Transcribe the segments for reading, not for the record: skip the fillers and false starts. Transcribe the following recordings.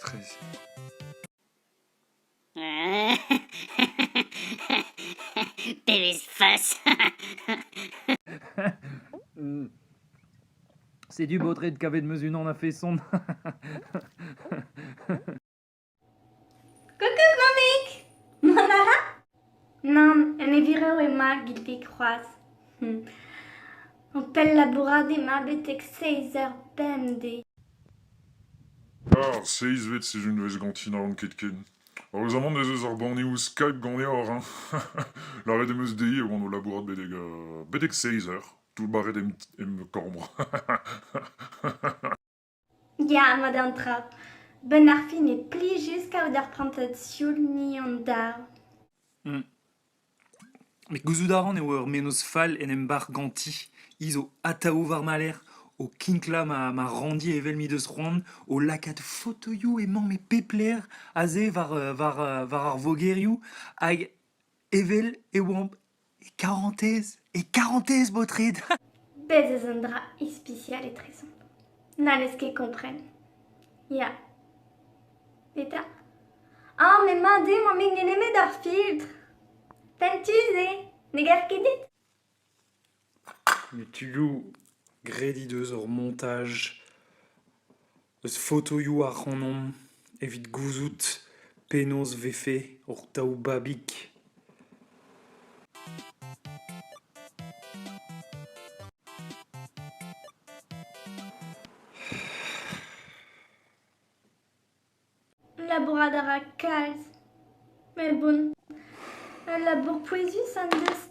13. Pebezh fas! Setu baotred kavet 'm eus unan a-feson. Coucou mammig! Mont a ra? Nann, en e viroù emañ Gilvig c'hoazh. O pell-labourat emañ betek seizh eur bemdez. Ar seizhvet sizhunvezh ganti n'hallan ket ken. Heureuzamant ez eus ar banneoù Skype ganeoc'h hein. Lâret em eus dezhi e oan o labourat betek betek seizh eur, toullbac'het em em kambr. Ya, mat an traoù. 'Benn ar fin eo plijus kaout ur prantad sioul ni hon-daou. Met gouzout a ran eo ur mennozh fall en em bac'h ganti. Hi zo atav war ma lerc'h, o kinklañ ma ranndi evel m'he deus c'hoant, o lakaat fotoioù emañ e pep lec'h aze war war war ar vogerioù hag evel e oamp e karantez, e karantez baotred! Bez' eus un dra ispisial etrezomp. N'hallez ket kompren. Ya. Petra? Ah, met mat eo mammig n'eo nemet ar filtr. Fentus eo, ne gav ket dit? Met tudoù, graet he deus ur montaj eus fotoioù ac'hanomp evit gouzout penaos 'vefe hor daou babig. Labourat a ra kalz. Met bon, ul labour pouezus en deus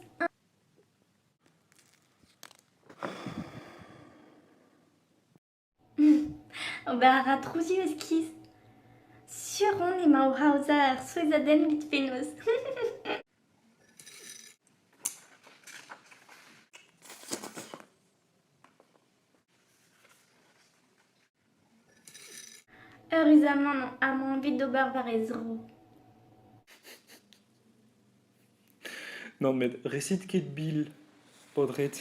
Ober a ra trouzioù iskis. Sur on emañ oc'h aozañ ur souezhadenn evit fenoz. Eüruzamant amañ evit ober war he zro. Nann met resit ket bil, paotred.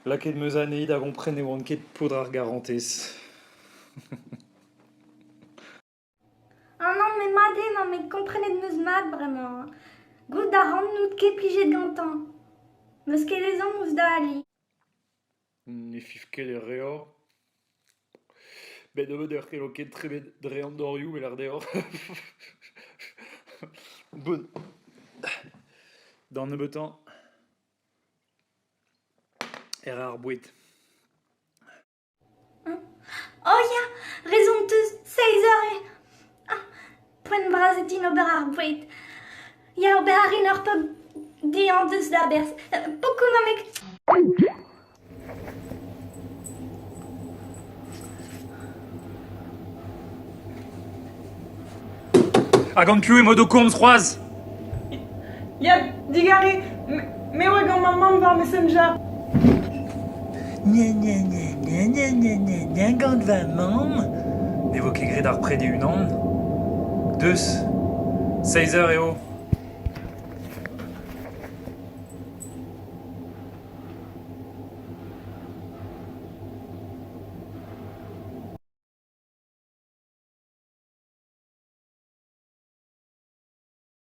Lakaet 'm eus anezhi da gompren ne oan ket paotr ar garantez. Ah nann, met mat eo mañ met komprenet 'm eus mat bremañ. Gouzout a ran n'out ket plijet gantañ. N'eus ket ezhomm ouzh da ali. Ne fiñv ket e reor. Bet nebeut eur c'hello ket tremen dre an dorioù me 'lâr deoc'h. Bon. D'an nebeutañ e ra ar boued. Oh ya, rezon 'teus, seizh eur eo. Ah, poent bras eo din ober ar boued. Ya, ober a rin ur pub dezhañ deus da berzh. Pokoù mammig. Ha gant piv emaout o komz c'hoazh? Ya, digarez, me oa gant ma mamm war Messenger. Gna gna gna gna gna gna gna gna gant va mamm. Ne vo ket graet ar pred e-unan. Deus, seizh eur eo.